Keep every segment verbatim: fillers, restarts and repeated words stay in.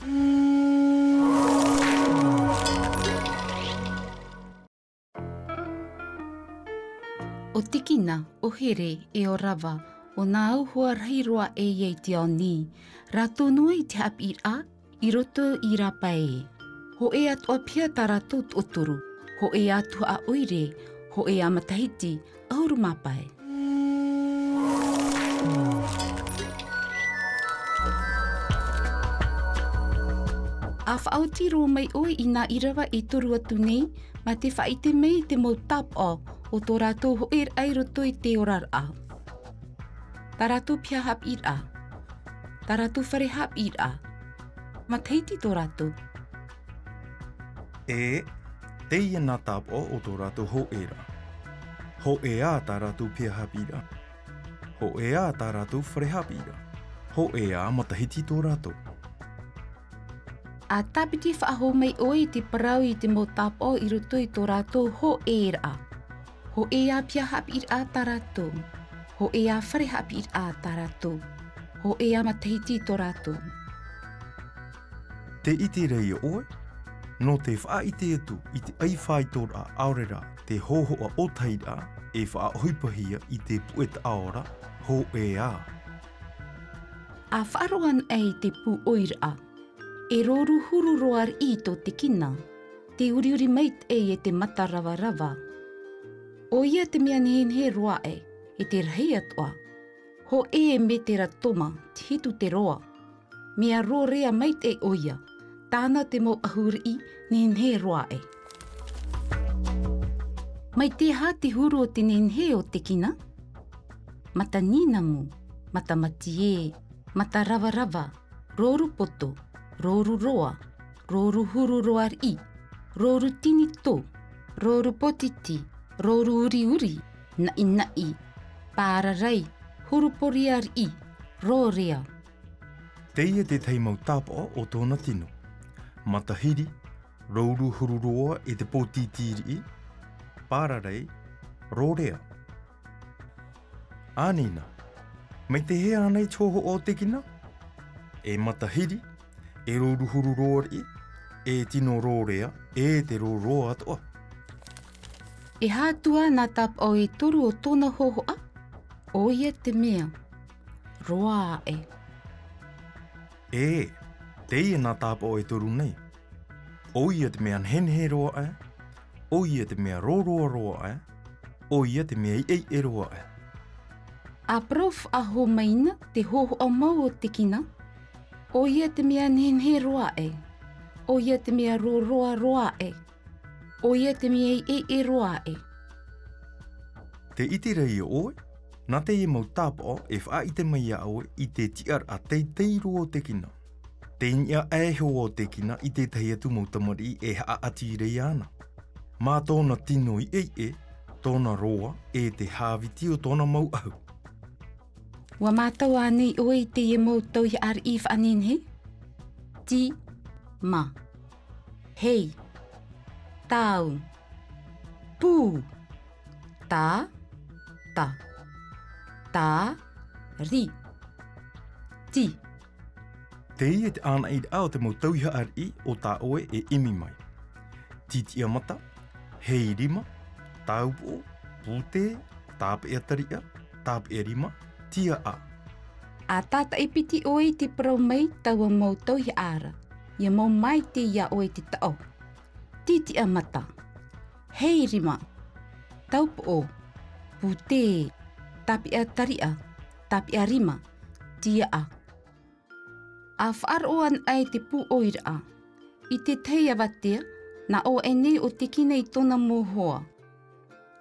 ʻO Tikina, ʻo Here, e ʻo Rava, ʻo nā au hoa rahi roa ʻē ia i te ao nei, rātou noa i te haʻapiʻiraʻa i roto i rāpae. Hōʻē atoʻa paʻi tā rātou toʻotoru, hōʻē atu haʻaʻoire, hōʻē matahiti, ʻahuru mā pae. ʻA faʻaoti roa mai ʻoe i nā ʻīrava e toru atu nei, mā te faʻaʻite mai i te mau tāpaʻo o tō rātou hōʻēraʻa i roto i te oraraʻa. Tā rātou piha haʻapiʻiraʻa. Tā rātou fare haʻapiʻiraʻa. Matahiti tō rātou. E, teie nā tāpaʻo o tō rātou hōʻēraʻa. Hōʻē ā tā rātou piha haʻapiʻiraʻa. Hōʻē ā tā rātou fare haʻapiʻiraʻa. Hōʻē ā matahiti tō rātou. ʻA tāpiti faʻahou mai ʻoe i te parau i te mau tāpaʻo i roto i tō rātou hōʻēraʻa. Hōʻē ā piha haʻapiʻiraʻa tā rātou. Hōʻē ā fare haʻapiʻiraʻa tā rātou. Hōʻē ā matahiti tō rātou. Tē ʻite ra ʻoe, nō te faʻaʻite atu i te ʻaifaitoraʻa ʻaore rā te hōhoʻa ʻōtahiraʻa e faʻaʻohipahia i te puʻe taʻaora hōʻē ā. ʻA faʻaroʻo anaʻe i te pūʻoiraʻa. E rōruhuru roa riʻi tō Tikina, tē uriuri maitaʻi e te mata ravarava. ʻOia te mea nehenehe roa aʻe, e te rahi atoʻa. Hōʻē metera toma, te hitu te roa. Mea rōrea maitaʻi ʻoia, tāna te mau ʻahu riʻi nehenehe roa aʻe. Mai te aha te huru o te nehenehe o Tikina? Mata nīnamu, mata matiē, mata ravarava, rōru poto, rōru roa, rōruhuru roa riʻi, rōru tinitō, rōru pōtiti, rōru uriuri, naʻinaʻi, pārarai, huru poria riʻi, rōrea. Teie te tahi mau tāpaʻo o tōna tino. Matahiri, rōruhuru roa e te pōtiti riʻi, pārarai, rōrea. Anei na, mai te aha ānei te hōhoʻa o Tikina? E matahiri, e rōruhuru roa riʻi, e tino rōrea, e te rōroa atoʻa. E aha atu ā nā tāpaʻo e toru o tōna hōhoʻa? ʻOia te mea. Roa aʻe. E, teie nā tāpaʻo e toru nei. ʻOia te mea nehenehe roa aʻe, ʻoia te mea rōroa roa aʻe, ʻoia te mea iʻeiʻe roa aʻe. ʻA parau faʻahou mai na te hōhoʻa mau o Tikina, ʻoia te mea nehenehe roa aʻe, ʻoia te mea rōroa roa aʻe, ʻoia te mea iʻeiʻe roa aʻe. Tē ʻite ra ʻoe, nā teie mau tāpaʻo e faʻaʻite mai ia ʻoe i te tiʻaraʻa teitei roa o Tikina. Tei niʻa aʻe hoʻi Tikina i te tahi atu mau tamariʻi e haʻaʻati ra iāna. Mā tōna tino iʻeiʻe, tōna roa, e te hāviti o tōna mau ʻahu. ʻUa mātau ānei ʻoe i teie mau tauihaʻa riʻi faʻanehenehe? Ti, ma. Hei. Tau. Pū. Ta, ta. Ta, ri. Ti. Teie te ʻānaʻiraʻa o te mau tauihaʻa riʻi o tā ʻoe e ʻimi mai. Titiʻa mata, hei rima, taupoʻo, pūtē, tāpeʻa tariʻa, tāpeʻa rima, tiaʻa. ʻA tātaʻi piti ʻoe i te parau mai taua mau tauihaʻa ra, ʻia mau maitaʻi ia ʻoe te taʻo. Titiʻa mata. Hei rima. Taupoʻo. Pūtē. Tāpeʻa tariʻa. Tāpeʻa rima. Tiaʻa. ʻA faʻaroʻo anaʻe i te pūʻoiraʻa. I te tahi avatea, nā ʻō aʻe nei ʻo Tikina i tōna mau hoa.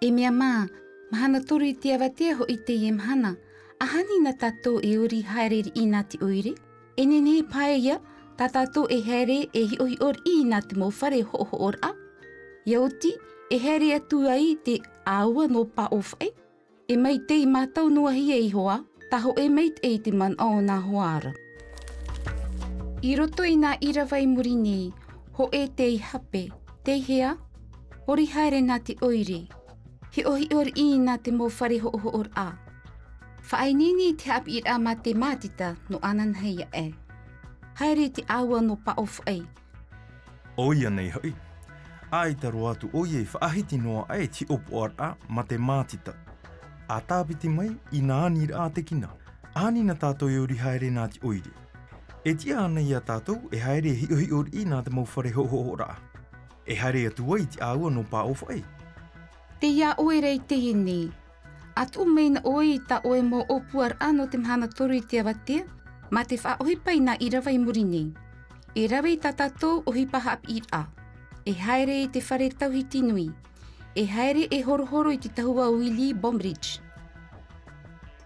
E mea mā, mahana toru i te avatea hoʻi teie mahana, ʻa hani na tātou e ori haere riʻi nā te ʻoire, e nehenehe paʻi ia, tā tātou e haere e hiʻohiʻo riʻi nā te mau fare hoʻohoʻoraʻa. ʻIa oti, e haere atu ai te ʻāua nō Pāʻōfaʻi, e mai tei mātau noa hia iho ā, tā hōʻē maitaʻi i te manaʻo o nā hoa ra. I roto i nā ʻīrava i muri nei, hōʻē tei hape, tei hea, ori haere nā te ʻoire. Hiʻohiʻo riʻi nā te mau fare hoʻohoʻoraʻa. Faʻaineine i te haʻapiʻiraʻa mā te mātita nō ananahi aʻe. haere i te ʻāua nō Pāʻōfaʻi. ʻOia nei hoʻi, ʻaita roa atu ʻoia i faʻahiti noa aʻe i te hiʻopoʻaraʻa ma te mātita. ʻA tāpiti mai i nā aniraʻa a te kina, ani na tātou e ori haere nā te ʻoire. E tiʻa ana iā tātou e haere e hiʻohiʻo riʻi nā te mau fare hoʻohoʻoraʻa. E haere atu ai i te ʻāua nō Pāʻōfaʻi. Tei iā ʻoe ra i teie nei. ʻA tuʻu mai na ʻoe i tā ʻoe mau ʻōpuaraʻa nō te mahana toru i te avatea, ma te faʻaʻohipa i nā ʻīrava i muri nei. E rave i tā tātou ʻohipa haʻapiʻiraʻa. E haere i te fare tauhiti nui. E haere e horohoro i te tahua Willie Bainbridge.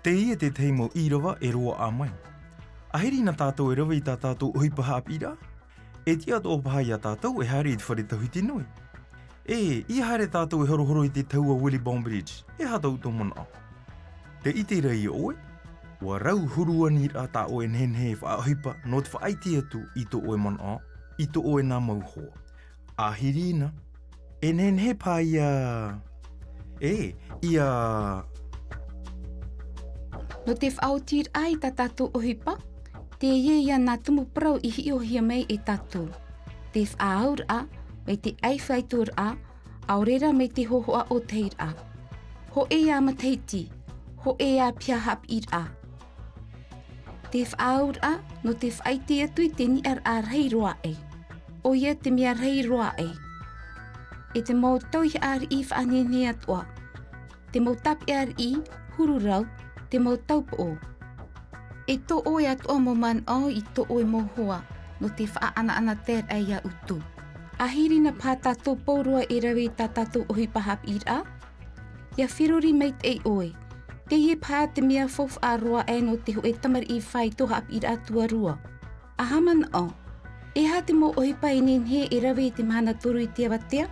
Teie te tahi mau ʻīrava e roaʻa mai. ʻAhiri na tātou e rave i tā tātou ʻohipa haʻapiʻiraʻa, e tiʻa atoʻa paha iā tātou e haere i te fare tauhiti nui. E, ʻia haere tātou e horohoro i te tahua Willie Bainbridge, e aha tō ʻoutou manaʻo? Tē ʻite ra ïa ʻoe, ʻua rau huru aniraʻa tā ʻoe e nehenehe e faʻaʻohipa nō te faʻaʻite atu i tō ʻoe manaʻo, i tō ʻoe nā mau hoa. ʻAhiri na, e nehenehe paha ïa, e, ʻia. Nō te faʻaotiraʻa i tā tātou ʻohipa, teie ïa nā tumu parau i hiʻohia mai e tātou. Te faʻaauraʻa, mai te ʻaifaitoraʻa, ʻaore rā mai te hōhoʻa ʻōtahiraʻa. Hōʻē ā matahiti, hōʻē ā piha haʻapiʻiraʻa. Te faʻaauraʻa, nō te faʻaʻite atu i te niʻa raʻa rahi roa aʻe. ʻOia te mea rahi roa aʻe. E te mau tauihaʻa riʻi faʻanehenehe atoʻa. Te mau tāpeʻa riʻi, huru rau, te mau taupoʻo. E tō ʻoe atoʻa mau manaʻo i tō ʻoe mau hoa, nō te faʻaʻanaʻanataeraʻa iā ʻoutou. ʻAhiri na paha tātou pauroa e rave i tā tātou ʻohipa haʻapiʻiraʻa? ʻIa feruri maitaʻi ʻoe. Teie paha te mea faufaʻa roa aʻe nō te hōʻē tamariʻi faito haʻapiʻiraʻa tuarua. ʻA haʻamanaʻo, e aha te mau ʻohipa e nehenehe e rave i te mahana toru i te avatea?